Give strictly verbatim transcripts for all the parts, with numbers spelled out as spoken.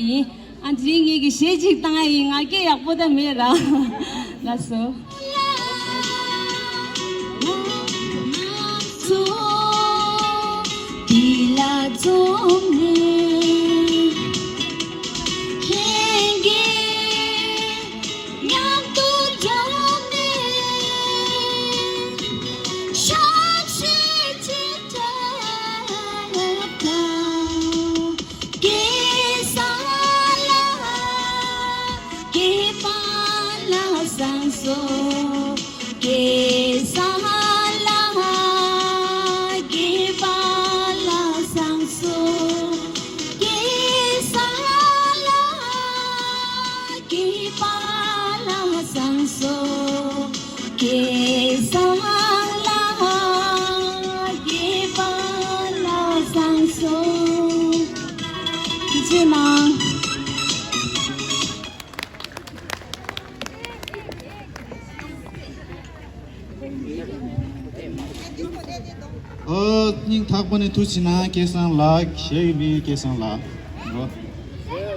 ཡིན། ཨ་དེ་རིང་ངེད་ཀྱི་གཞས་གཅིག་བཏང་ཡ་ཡིན། ང་སྐད་ཡག་པོ་ད་མེད་ར། ལགས་སོ། ཨོ། སྙིང་ཐག་པ་ནས་ཐུགས་རྗེ་གནང་། སྐལ་བཟང་ལགས། གཞས་ཀྱི་མིང་སྐལ་བཟང་ལགས། རོ།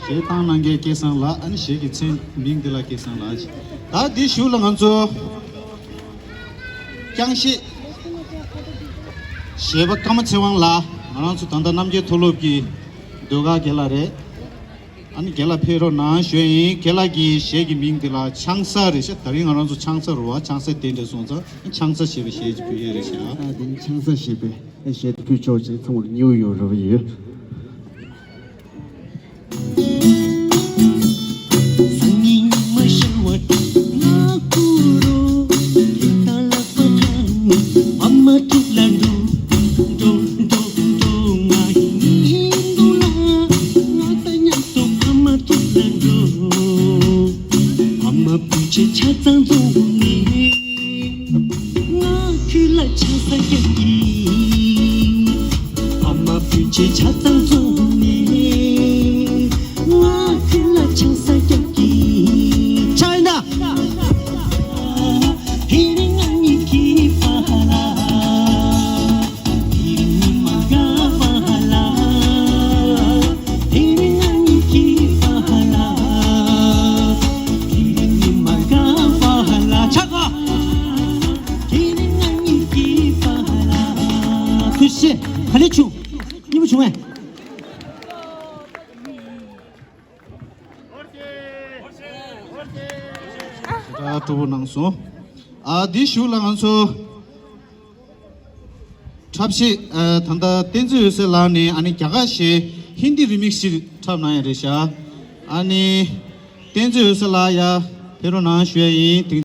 གཞས་བཏང་གནང་མཁན་སྐལ་བཟང་ལགས། ཨ་ནི་གཞས་ཀྱི་མཚན་མིང་འདི་ལ་སྐལ་བཟང་ལགས། ད་འདི་གཞུག་ལ་ང་ཚོ་རྐྱང་གཞས་གཞས་པ་ཀརྨ་ཚེ་དབང་ལགས། ང་རང་ཚོ་ད་ལྟ་རྣམ་རྒྱལ་མཐོ་སློབ་ཀྱི་ཟློས་གར་དགེ་ལགས་རེད། ཨ་ནི་རྒན་ལགས་ཕེབས་རོགས་གནང་ཞུ་ཡ་ཡིན། རྒན་ལགས་ཀྱི་གཞས་ཀྱི་མིང་དེ་ལ་ཆང་ས་རེད་ཤག། ད་རིང་ང་རང་ཚོ་ཆང་ས་རུ་བ་ཆང་ས་དེ་འདྲ་སོང་ཙང་ཆང་ས་ཞེས་པའི་གཞས་ཅིག་ཕུལ་ཡས་རེད་ཤག། ཨ་དེ་ནི་ཆང་ས་ཞེས་པའི་གཞས་དེ་ཕུལ་ཆོག་ཅེས་ཚང་མར་སྙིང་ཡོད་རེ་བ་ཡོད། ཐུགས་རྗེ་ཆེ། ག་ལེ་བྱུང་། སྙན་པོ་བྱུང་ངས། ད་སྤྲོ་པོ་གནང་སོང་། ཨ་འདི་གཞུག་ལ་ང་ཚོ་འཁྲབ་གཞས། ཨ་ད་ལྟ་བསྟན་འཛིན་འོད་ཟེར་ལགས་ནས་ཨ་ནི་རྒྱ་གར་གཞས་ཧིན་དི་རི་མིག་སི་ཞིག་འཁྲབ་གནང་ཡ་རེད་ཤག། ཨ་ནི་བསྟན་འཛིན་འོད་ཟེར་ལགས་ཡར་ཕེབས་རོགས་གནང་ཞུ་ཡ་ཡིན། དེ།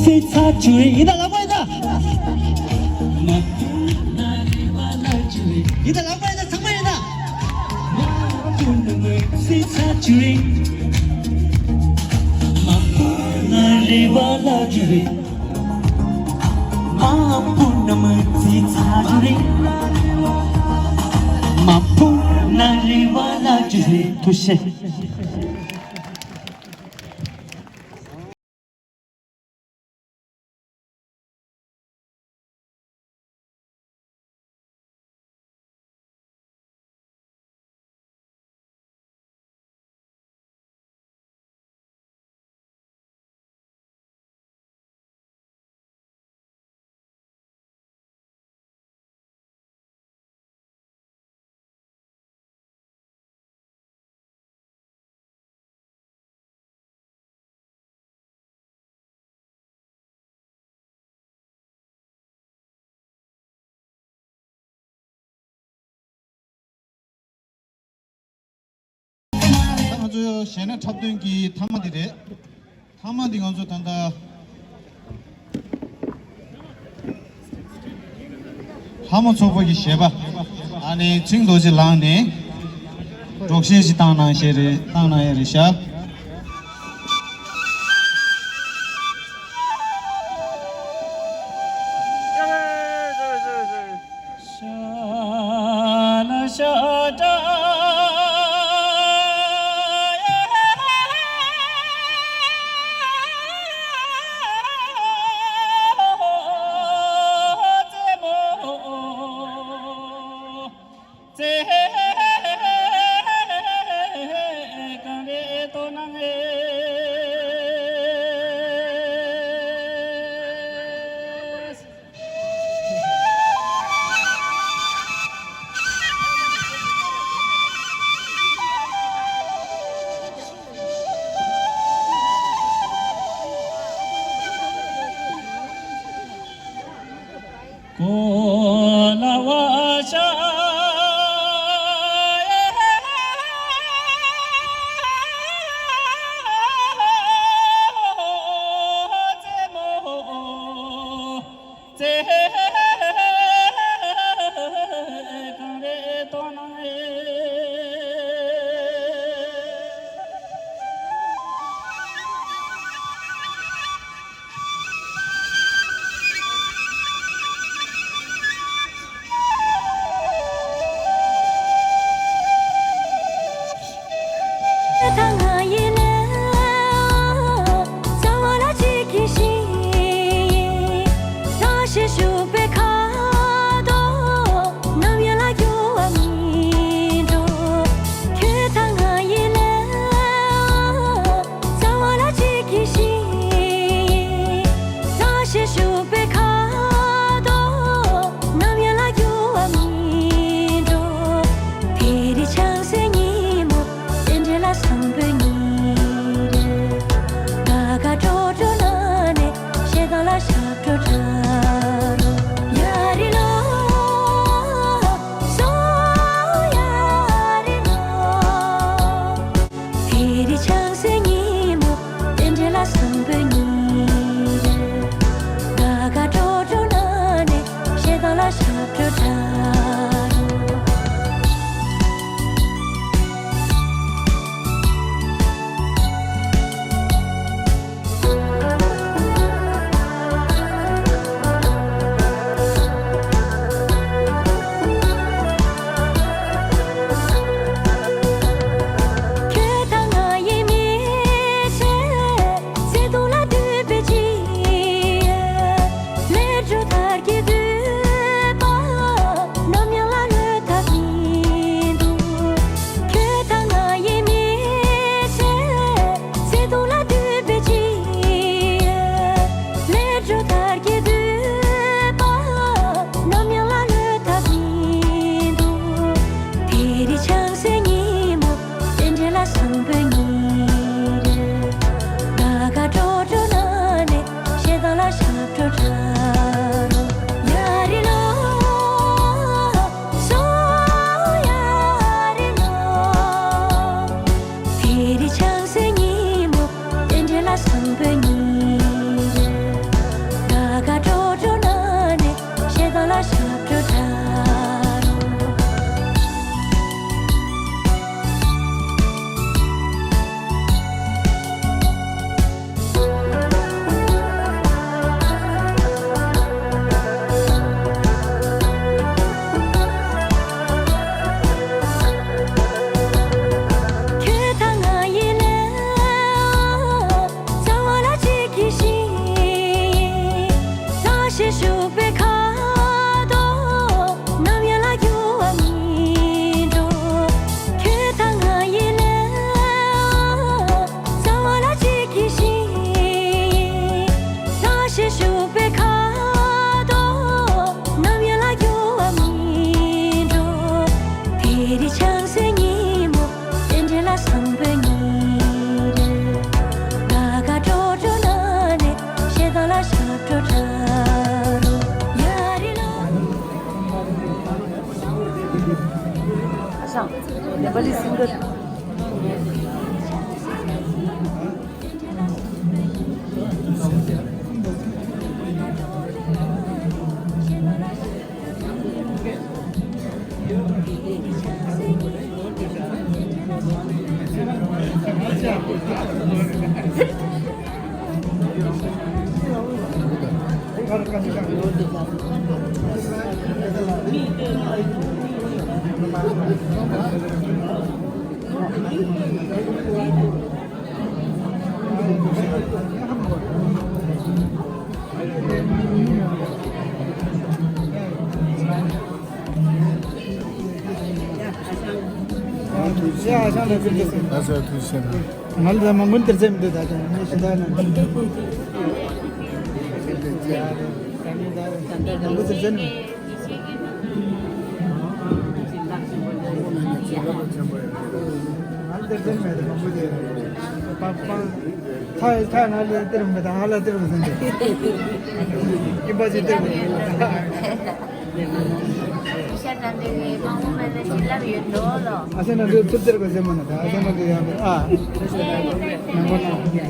ཚེ་ཚར་བཅུག་རེད། ཡིན་ད་ལགས་པ་ཡིན་ད། ཡིན་ད་ལགས་པ་ཡིན་ད། ཚང་མ་ཡིན་ད། ཚེ་ཚར་བཅུག་རེད། མ་ཕུ་ན་རེ་བ་ལ་རྒྱུ་རེད། མ་ཕུ་ན་མི་ཚེ་ཚར་རྒྱུ་རེད། མ་ཕུ་ན་རེ་བ་ལ་རྒྱུ་རེད། ཐུགས་རྗེ་ཆེ། ད་ང་ཚོ་གཞས་སྣ་འཁྲབ་སྟོན་གྱི་མཐའ་མ་འདི་རེད། མཐའ་མ་འདི་ང་ཚོ་ད་ལྟ་ལྷ་མོ་ཚོགས་པ་གི་གཞས་པ་ཨ་ནི་ཚེ་རིང་རྡོ་རྗེ་ལགས་ནས་སྒྲོག་གཞས་ཤིག་བཏང་གནང་བཞིན་རེད། བཏང་གནང་ཡས་རེད་ཤག་ཞེས་ཞུགས་པའི་ཁ་དོག་ནམ་ཡང་ལ་འགྱུར་བ་མི་འགྲོ། ཁྱོད་དང་ང་ཡི་ལས་རྩ་བ་ལ་གཅིག་གི་ཞིང་ཡིན། ལྷ་ཞེས་ཞུགས་པའི་ཁ་དོག་ནམ་ཡང་ལ་འགྱུར་བ་མི་འགྲོ། དེ་རིང་ཆང་སའི་ཉིན་མོ། རྟེན་འབྲེལ་ལ་བཟང་པོའི་ཉིན་རེ། དགའ་དགའ་སྤྲོ་སྤྲོ་ན་ནས་ཞེ་སྡང་ལ་ཞབས་བྲོ་འཁྲབ་རོགས། ཡ་རི་ལོ། Nepali singer. ང་ལ་ད་མང་པོ་དེར་ཙམ་འདུག་ད་ད་ངས་ཞུ་ད་ན། ང་ལ་དེར་ཙམ་མེད་ད་མང་པོ་དེ། པ་པ། ཐ་ཐ་ང་ལ་དེར་མེད་ད་ང་ལ་དེར་མེད་ད། ཀིམ་པ་ཅི་དེར་མེད་ད། ཤ་དང་འདྲ་བའི་མང་པོ་མེད་ན་བྱིན་རླབས་ཡོད་འགྲོ་ལོ། ཨ་སེ་ན་འདི་ཚུར་དེར་གོ་ཟེར་མ་ན་ད་ཨ་སེ་ན་འདི་ཡང་ཨ། ནང་པ་ན།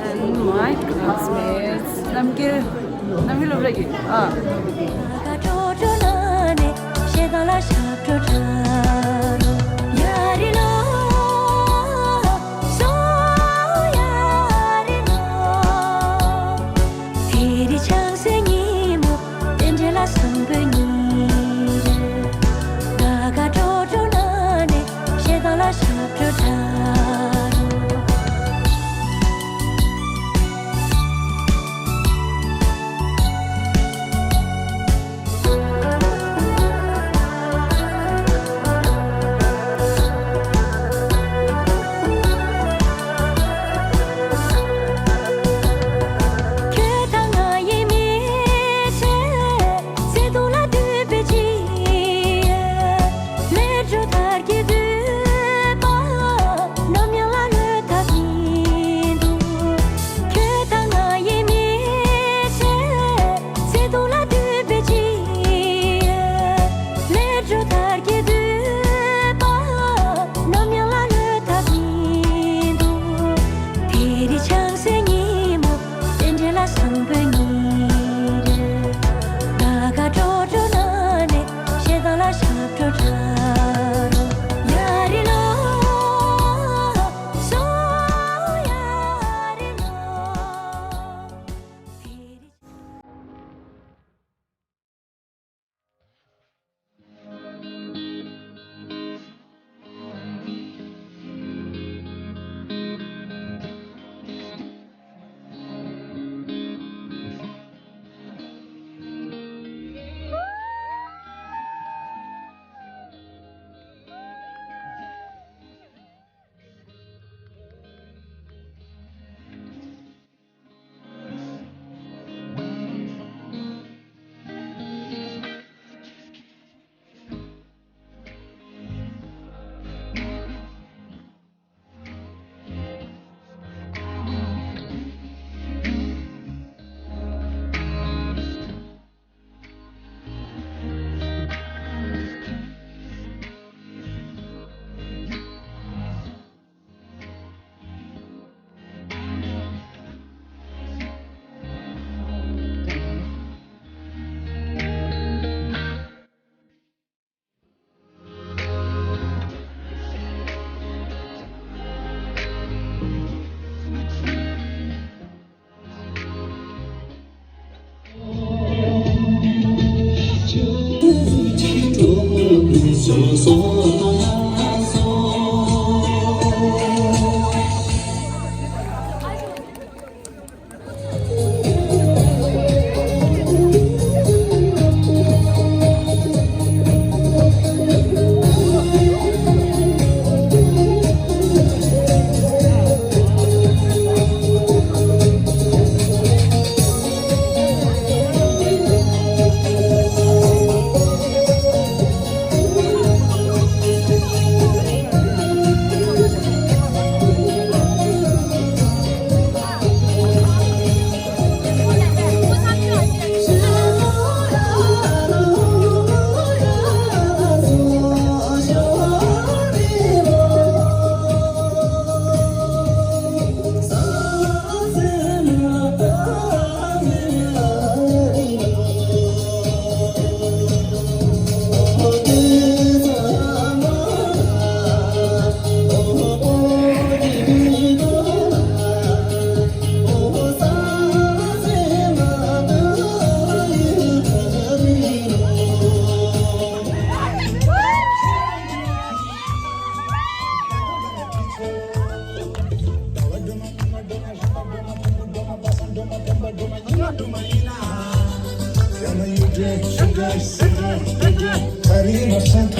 And my classmates. ནམ་རྒྱུན་ནམ་རྒྱུན་སློབ་གྲྭ་གི་ཨ། དེ་རིང་ཆང་སའི་ཉིན་མོ། རྟེན་འབྲེལ་ལ་བཟང་པོའི་ཉིན་རེ། དགའ་དགའ་སྤྲོ་སྤྲོ་ན་ནས་ཞེ་སྡང་ལ་ཞབས་བྲོ་འཁྲབ་རོགས། ཁྱོད་དང་ང་ཡི་མི་ཚེ། བརྩེ་དུང་ལ་འདུད་པའི་ཕྱིར། ལས་འཕྲོ་མཐར་གྱིས་བསྡུས་པ། ནམ་ཡང་ལ་ལྷོད་ཐབས་མི་འདུག་ཁྱོད་དང་ང་ཡི་མི་ཚེ། བརྩེ་དུང་ལ་འདུད་པའི་ཕྱིར། ལས་འཕྲོ་མཐར་གྱིས་བསྡུས་པ། ནམ་ཡང་ལ་ལྷོད་ཐབས་མི་འདུག་དེ་རིང་ཆང་སའི་ཉིན་མོ། རྟེན་འབྲེལ་ལ་བཟང་པོའི་ཉིན་རེ། དགའ་དགའ་སྤྲོ་སྤྲོ་ན་ནས་ཞེ་སྡང་ལ་ཞབས་བྲོ་འཁྲབ་རོགས། ཡ་རི་ལོ། སོ་ཡ་རི་ལོ།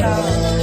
ད་